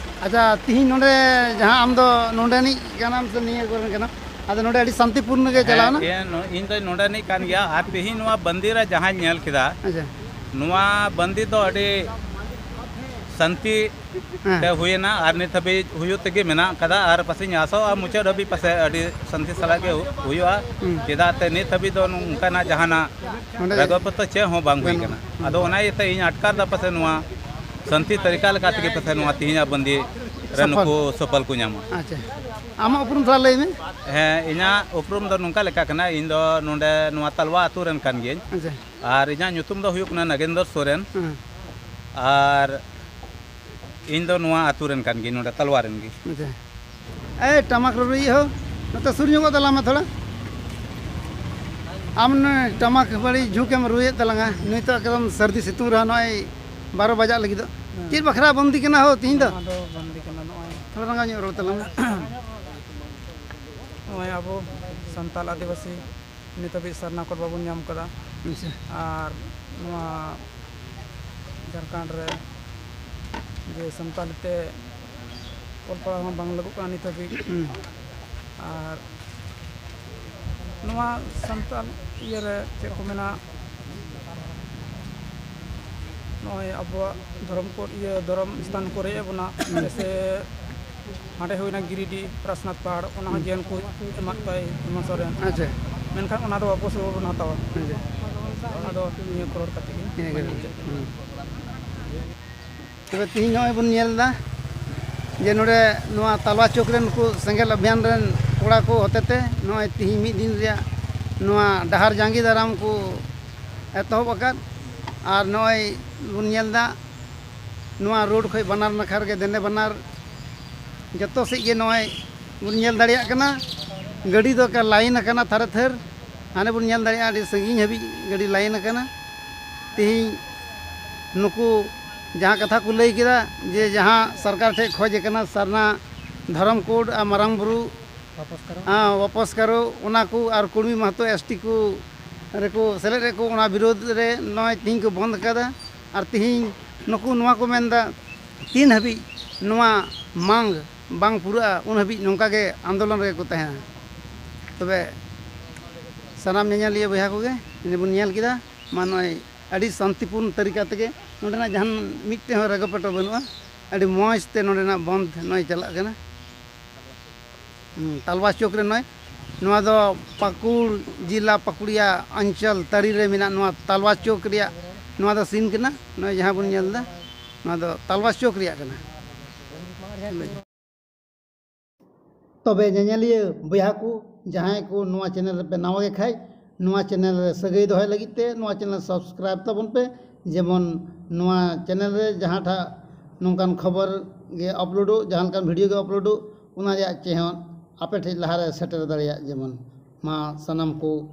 ᱟᱪᱪᱷᱟ, ᱛᱤᱦᱤᱧ ᱱᱚᱰᱮ ᱡᱟᱦᱟᱸ ᱟᱢ ᱫᱚ ᱱᱚᱰᱮᱱᱤᱡ ᱠᱟᱱᱟᱢ ᱥᱮ ᱱᱤᱭᱟᱹ ᱠᱚᱨᱮᱱ ᱠᱟᱱᱟᱢ, ᱟᱫᱚ ᱱᱚᱰᱮ ᱟᱹᱰᱤ ᱥᱟᱱᱛᱤᱯᱩᱨᱱᱚ ᱜᱮ ᱪᱟᱞᱟᱣᱱᱟ? ᱦᱮᱸ, ᱤᱧ ᱫᱚᱧ ᱱᱚᱰᱮᱱᱤᱡ ᱠᱟᱱ ᱜᱮᱭᱟ᱾ ᱟᱨ ᱛᱤᱦᱤᱧ ᱱᱚᱣᱟ ᱵᱟᱹᱱᱫᱤ ᱨᱮ ᱡᱟᱦᱟᱸᱧ ᱧᱮᱞ ᱠᱮᱫᱟ, ᱟᱪᱪᱷᱟ᱾ ᱱᱚᱣᱟ ᱵᱟᱹᱱᱫᱤ ᱫᱚ ᱟᱹᱰᱤ ᱥᱟᱱᱛᱤ ᱦᱮᱸ᱾ ᱛᱮ ᱦᱩᱭᱮᱱᱟ ᱟᱨ ᱱᱤᱛ ᱦᱟᱹᱵᱤᱡ ᱦᱩᱭᱩᱜ ᱛᱮᱜᱮ ᱢᱮᱱᱟᱜ ᱠᱟᱫᱟ᱾ ᱟᱨ ᱯᱟᱥᱮᱡ ᱟᱥᱚᱜᱼᱟ ᱢᱩᱪᱟᱹᱫ ᱦᱟᱹᱵᱤᱡ ᱯᱟᱥᱮᱡ ᱟᱹᱰᱤ ᱥᱟᱱᱛᱤ ᱥᱟᱞᱟᱜ ᱜᱮ ᱦᱩ-, ᱦᱩᱭᱩᱜᱼᱟ᱾ ᱦᱩᱸ᱾ ᱪᱮᱫᱟᱜ ᱛᱮ ᱱᱤᱛ ᱦᱟᱹᱵᱤᱡ ᱫᱚ ᱱᱚᱝᱠᱟᱱᱟᱜ ᱡᱟᱦᱟᱱᱟᱜ ᱱᱚᱰᱮ ᱨᱟᱜᱚ ᱯᱚᱛᱚ ᱪᱮᱫ ᱦᱚᱸ ᱵᱟᱝ ᱦᱩᱭ ᱵᱟᱹᱱᱩᱜᱼᱟ᱾ ᱠᱟᱱᱟ᱾ ᱦᱩᱸ᱾ ᱟᱫᱚ ᱚᱱᱟ ᱤᱭᱟᱹᱛᱮ ᱤᱧ ᱟᱴᱠᱟᱨ ᱫᱟ ᱯᱟᱥᱮᱡ ᱱᱚᱣᱟ ᱥᱟᱱᱛᱤ ᱛᱟᱹᱨᱤᱠᱟ ᱞᱮᱠᱟ ᱛᱮᱜᱮ ᱯᱟᱥᱮᱡ ᱱᱚᱣᱟ ᱛᱤᱦᱤᱧᱟᱜ ᱵᱟᱹᱱᱫᱤ ᱨᱮ ᱥᱚᱯᱷᱚᱞ᱾ ᱱᱩᱠᱩ ᱥᱚᱯᱷᱚᱞ ᱠᱚ ᱧᱟᱢᱟ᱾ ᱟᱪᱪᱷᱟ, ᱟᱢᱟᱜ ᱩᱯᱨᱩᱢ ᱛᱷᱚᱲᱟ ᱞᱟᱹᱭ ᱢᱮ᱾ ᱦᱮᱸ, ᱤᱧᱟᱹᱜ ᱩᱯᱨᱩᱢ ᱫᱚ ᱱᱚᱝᱠᱟ ᱞᱮᱠᱟ ᱠᱟᱱᱟ, ᱤᱧ ᱫᱚ ᱱᱚᱰᱮ ᱱᱚᱣᱟ ᱛᱟᱞᱣᱟ ᱟᱹᱛᱩ ᱨᱮᱱ ᱠᱟᱱ ᱜᱤᱭᱟᱹᱧ᱾ ᱟᱪᱪᱷᱟ᱾ ᱟᱨ ᱤᱧᱟᱹᱜ ᱧᱩᱛᱩᱢ ᱫᱚ ᱦᱩᱭᱩᱜ ᱠᱟᱱᱟ ᱱᱟᱜᱮᱱᱫᱚᱨ ᱥᱚᱨᱮᱱ᱾ ᱦᱮᱸ᱾ ᱟᱨ ᱤᱧ ᱫᱚ ᱱᱚᱣᱟ ᱟᱹᱛᱩ ᱨᱮᱱ ᱠᱟᱱ ᱜᱤᱭᱟᱹᱧ, ᱱᱚᱰᱮ ᱛᱟᱞᱣᱟ ᱨᱮᱱ ᱜᱮ᱾ ᱟᱪᱪᱷᱟ᱾ ᱮᱭ, ᱴᱟᱢᱟᱠ ᱨᱩᱨᱩᱭᱤᱡ ᱦᱚᱸ, ᱱᱚᱛᱮ ᱥᱩᱨ ᱧᱚᱜᱚᱜ ᱛᱟᱞᱟᱝ ᱢᱮ ᱛᱷᱚᱲᱟ᱾ ᱟᱢ ᱱᱩᱭ ᱴᱟᱢᱟᱠ ᱵᱟᱹᱲᱤ ᱡᱷᱩᱠᱮᱢ ᱨᱩᱭᱮᱫ ᱛᱟᱞᱟᱝᱟ, ᱱᱤᱛᱚᱜ ᱮᱠᱫᱚᱢ ᱥᱟᱹᱨᱫᱤ ᱥᱤᱛᱩᱝ ᱨᱮᱦᱚᱸ ᱱᱚᱜᱼᱚᱭ ᱵᱟᱨᱚ ᱵᱟᱡᱟᱜ ᱞᱟᱹᱜᱤᱫᱚᱜ᱾ ᱦᱮᱸ᱾ ᱪᱮᱫ ᱵᱟᱠᱷᱨᱟ ᱵᱚᱱᱫᱤ ᱠᱟᱱᱟ ᱦᱳ ᱛᱤᱦᱤᱧ ᱫᱚ? ᱱᱚᱣᱟ ᱫᱚ ᱵᱚᱱᱫᱤ ᱠᱟᱱᱟ ᱱᱚᱜᱼᱚᱭ᱾ ᱛᱷᱚᱲᱟ ᱨᱟᱸᱜᱟᱣ ᱧᱚᱜ ᱨᱚᱲ ᱛᱟᱞᱟᱝ ᱢᱮ᱾ ᱱᱚᱜᱼᱚᱭ ᱟᱵᱚ ᱥᱟᱱᱛᱟᱲ ᱟᱹᱫᱤᱵᱟᱹᱥᱤ ᱱᱤᱛ ᱦᱟᱹᱵᱤᱡ ᱥᱟᱨᱱᱟ ᱠᱳᱰ ᱵᱟᱵᱚᱱ ᱧᱟᱢ ᱠᱟᱫᱟ᱾ ᱟᱪᱪᱷᱟ᱾ ᱟᱨ ᱱᱚᱣᱟ ᱡᱷᱟᱲᱠᱷᱚᱸᱰ ᱨᱮ ᱡᱮ ᱥᱟᱱᱛᱟᱲᱤ ᱛᱮ ᱚᱞ ᱯᱟᱲᱦᱟᱣ ᱦᱚᱸ ᱵᱟᱝ ᱞᱟᱹᱜᱩᱜ ᱠᱟᱱᱟ ᱱᱤᱛ ᱦᱟᱹᱵᱤᱡ᱾ ᱦᱩᱸ᱾ ᱟᱨ ᱱᱚᱣᱟ ᱥᱟᱱᱛᱟᱲ ᱤᱭᱟᱹ ᱨᱮ ᱪᱮᱫ ᱠᱚ ᱢᱮᱱᱟ, ᱱᱚᱜᱼᱚᱭ ᱟᱵᱚᱣᱟᱜ ᱫᱷᱚᱨᱚᱢ ᱠᱳᱰ, ᱤᱭᱟᱹ, ᱫᱷᱚᱨᱚᱢ ᱥᱛᱷᱟᱱ ᱠᱚ ᱨᱮᱡ ᱮᱫ ᱵᱚᱱᱟ, ᱦᱩᱸ᱾ ᱡᱮᱭᱥᱮ ᱦᱟᱸᱰᱮ ᱦᱩᱭᱱᱟ ᱜᱤᱨᱤᱰᱤ, ᱯᱨᱟᱥᱱᱟᱛᱷ ᱯᱟᱦᱟᱲ, ᱚᱱᱟ ᱦᱚᱸ ᱦᱩᱸ᱾ ᱡᱮᱱ ᱠᱚ ᱮᱢᱟᱜ ᱠᱚᱣᱟᱭ ᱦᱮᱢᱚᱱᱛ ᱥᱚᱨᱮᱱ᱾ ᱟᱪᱪᱷᱟ᱾ ᱢᱮᱱᱠᱷᱟᱱ ᱚᱱᱟ ᱫᱚ ᱟᱵᱚ ᱥᱚᱵ ᱵᱚᱱ ᱦᱟᱛᱟᱣᱟ᱾ ᱟᱪᱪᱷᱟ᱾ ᱟᱫᱚ ᱱᱤᱭᱟᱹ ᱠᱚ ᱨᱚᱲ ᱠᱟᱛᱮ ᱜᱮ ᱤᱱᱟᱹ ᱜᱮ᱾ ᱢᱩᱪᱟᱹᱫ᱾ ᱦᱩᱸ᱾ ᱛᱚᱵᱮ ᱛᱤᱦᱤᱧ ᱱᱚᱜᱼᱚᱭ ᱵᱚᱱ ᱧᱮᱞ ᱮᱫᱟ ᱡᱮ ᱱᱚᱰᱮ ᱱᱚᱣᱟ ᱛᱟᱞᱣᱟ ᱪᱚᱠ ᱨᱮ ᱱᱩᱠᱩ ᱥᱮᱸᱜᱮᱞ ᱚᱵᱷᱤᱭᱟᱱ ᱨᱮᱱ ᱠᱚᱲᱟ ᱠᱚ ᱦᱚᱛᱮᱛᱮ ᱱᱚᱜᱼᱚᱭ ᱛᱤᱦᱤᱧ ᱢᱤᱫ ᱫᱤᱱ ᱨᱮᱭᱟᱜ ᱱᱚᱣᱟ ᱰᱟᱦᱟᱨ ᱡᱟᱸᱜᱮ ᱫᱟᱨᱟᱢ ᱠᱚ ᱮᱛᱚᱦᱚᱵ ᱟᱠᱟᱫ᱾ ᱟᱨ ᱱᱚᱜᱼᱚᱭ ᱵᱚᱱ ᱧᱮᱞ ᱮᱫᱟ ᱱᱚᱣᱟ ᱨᱳᱰ ᱠᱷᱚᱱ ᱵᱟᱱᱟᱨ ᱱᱟᱠᱷᱟ ᱨᱮᱜᱮ ᱫᱮᱱᱮ ᱵᱟᱱᱟᱨ ᱡᱚᱛᱚ ᱥᱮᱫ ᱜᱮ ᱱᱚᱜᱼᱚᱭ ᱵᱚᱱ ᱧᱮᱞ ᱫᱟᱲᱮᱭᱟᱜ ᱠᱟᱱᱟ, ᱜᱟᱹᱰᱤ ᱫᱚ ᱮᱠᱟᱞ ᱞᱟᱭᱤᱱ ᱟᱠᱟᱱᱟ ᱛᱷᱟᱨᱮ ᱛᱷᱟᱹᱨ᱾ ᱦᱟᱱᱮ ᱵᱚᱱ ᱧᱮᱞ ᱫᱟᱲᱮᱭᱟᱜᱼᱟ, ᱟᱹᱰᱤ ᱥᱟᱺᱜᱤᱧ ᱦᱟᱹᱵᱤᱡ ᱜᱟᱹᱰᱤ ᱞᱟᱭᱤᱱ ᱟᱠᱟᱱᱟ᱾ ᱛᱮᱦᱮᱧ ᱱᱩᱠᱩ ᱡᱟᱦᱟᱸ ᱠᱟᱛᱷᱟ ᱠᱚ ᱞᱟᱹᱭ ᱠᱮᱫᱟ ᱡᱮ ᱡᱟᱦᱟᱸ ᱥᱚᱨᱠᱟᱨ ᱴᱷᱮᱱ ᱠᱷᱚᱡᱽ ᱟᱠᱟᱱᱟ ᱥᱟᱨᱱᱟ ᱫᱷᱚᱨᱚᱢ ᱠᱳᱰ ᱟᱨ ᱢᱟᱨᱟᱝ ᱵᱩᱨᱩ ᱵᱟᱯᱚᱥ ᱠᱟᱨᱚ᱾ ᱦᱮᱸ, ᱵᱟᱯᱚᱥ ᱠᱟᱨᱚ, ᱚᱱᱟ ᱠᱚ ᱟᱨ ᱠᱩᱲᱢᱤ ᱢᱟᱦᱟᱛᱚ ᱮᱥ ᱴᱤ ᱠᱚ ᱨᱮᱠᱚ ᱥᱮᱞᱮᱫ ᱨᱮᱠᱚ, ᱚᱱᱟ ᱵᱤᱨᱳᱫᱷ ᱨᱮ ᱱᱚᱜᱼᱚᱭ ᱛᱤᱦᱤᱧ ᱠᱚ ᱵᱚᱱᱫ ᱟᱠᱟᱫᱟ᱾ ᱟᱨ ᱛᱤᱦᱤᱧ ᱱᱩᱠᱩ ᱱᱚᱣᱟ ᱠᱚ ᱢᱮᱱᱫᱟ, ᱛᱤᱱ ᱦᱟᱹᱵᱤᱡ ᱱᱚᱣᱟ ᱢᱟᱝ ᱵᱟᱝ ᱯᱩᱨᱟᱹᱜᱼᱟ, ᱩᱱ ᱦᱟᱹᱵᱤᱡ ᱱᱚᱝᱠᱟ ᱜᱮ ᱟᱱᱫᱳᱞᱚᱱ ᱨᱮᱜᱮ ᱠᱚ ᱛᱟᱦᱮᱱᱟ᱾ ᱛᱚᱵᱮ ᱥᱟᱱᱟᱢ ᱧᱮᱧᱮᱞᱤᱭᱟᱹ ᱵᱚᱭᱦᱟ ᱠᱚᱜᱮ, ᱱᱤᱭᱟᱹ ᱵᱚᱱ ᱧᱮᱞ ᱠᱮᱫᱟ, ᱢᱟ ᱱᱚᱜᱼᱚᱭ ᱟᱹᱰᱤ ᱥᱟᱱᱛᱤᱯᱩᱨᱱ ᱛᱟᱹᱨᱤᱠᱟ ᱛᱮᱜᱮ ᱱᱚᱸᱰᱮᱱᱟᱜ ᱡᱟᱦᱟᱱ ᱢᱤᱫᱴᱮᱱ ᱦᱚᱸ ᱨᱮᱜᱚᱯᱮᱴᱚ ᱵᱟᱹᱱᱩᱜᱼᱟ᱾ ᱟᱹᱰᱤ ᱢᱚᱡᱽ ᱛᱮ ᱱᱚᱸᱰᱮᱱᱟᱜ ᱵᱚᱱᱫᱷ ᱱᱚᱜᱼᱚᱭ ᱪᱟᱞᱟᱜ ᱠᱟᱱᱟ᱾ ᱦᱩᱸ, ᱛᱟᱞᱣᱟ ᱪᱚᱠ ᱨᱮ ᱱᱚᱜᱼᱚᱭ, ᱱᱚᱣᱟ ᱫᱚ ᱯᱟᱹᱠᱩᱲ ᱡᱮᱞᱟ, ᱯᱟᱹᱠᱩᱲᱤᱭᱟ ᱚᱧᱪᱚᱞ ᱛᱟᱹᱨᱤ ᱨᱮ ᱢᱮᱱᱟᱜ ᱱᱚᱣᱟ ᱛᱟᱞᱣᱟ ᱪᱚᱠ ᱨᱮᱭᱟᱜ ᱱᱚᱣᱟ ᱫᱚ ᱥᱤᱱ ᱠᱟᱱᱟ᱾ ᱱᱚᱜᱼᱚᱭ ᱡᱟᱦᱟᱸ ᱵᱚᱱ ᱧᱮᱞ ᱮᱫᱟ, ᱱᱚᱣᱟ ᱫᱚ ᱛᱟᱞᱣᱟ ᱪᱚᱠ ᱨᱮᱭᱟᱜ ᱠᱟᱱᱟ᱾ ᱛᱚᱵᱮ ᱧᱮᱧᱮᱞᱤᱭᱟᱹ ᱵᱚᱭᱦᱟ ᱠᱚ, ᱡᱟᱦᱟᱸᱭ ᱠᱚ ᱱᱚᱣᱟ ᱪᱮᱱᱮᱞ ᱨᱮᱯᱮ ᱱᱟᱣᱟ ᱜᱮ ᱠᱷᱟᱡ, ᱱᱚᱣᱟ ᱪᱮᱱᱮᱞ ᱨᱮ ᱥᱟᱹᱜᱟᱹᱭ ᱫᱚᱦᱚᱭ ᱞᱟᱹᱜᱤᱫ ᱛᱮ ᱱᱚᱣᱟ ᱪᱮᱱᱮᱞ ᱥᱟᱵᱥᱠᱨᱟᱭᱤᱵ ᱛᱟᱵᱚᱱ ᱯᱮ, ᱡᱮᱢᱚᱱ ᱱᱚᱣᱟ ᱪᱮᱱᱮᱞ ᱨᱮ ᱡᱟᱦᱟᱸᱴᱟᱜ ᱱᱚᱝᱠᱟᱱ ᱠᱷᱚᱵᱚᱨ ᱜᱮ ᱟᱯᱞᱳᱰᱚᱜ, ᱡᱟᱦᱟᱸ ᱞᱮᱠᱟᱱ ᱵᱷᱤᱰᱤᱭᱳ ᱜᱮ ᱟᱯᱞᱳᱰᱚᱜ, ᱚᱱᱟ ᱨᱮᱭᱟᱜ ᱪᱮᱦᱚᱸ ᱟᱯᱮ ᱴᱷᱮᱡ ᱞᱟᱦᱟᱨᱮ ᱥᱮᱴᱮᱨ ᱫᱟᱲᱮᱭᱟᱜ᱾ ᱡᱮᱢᱚᱱ ᱢᱟ ᱥᱟᱱᱟᱢ ᱠᱚ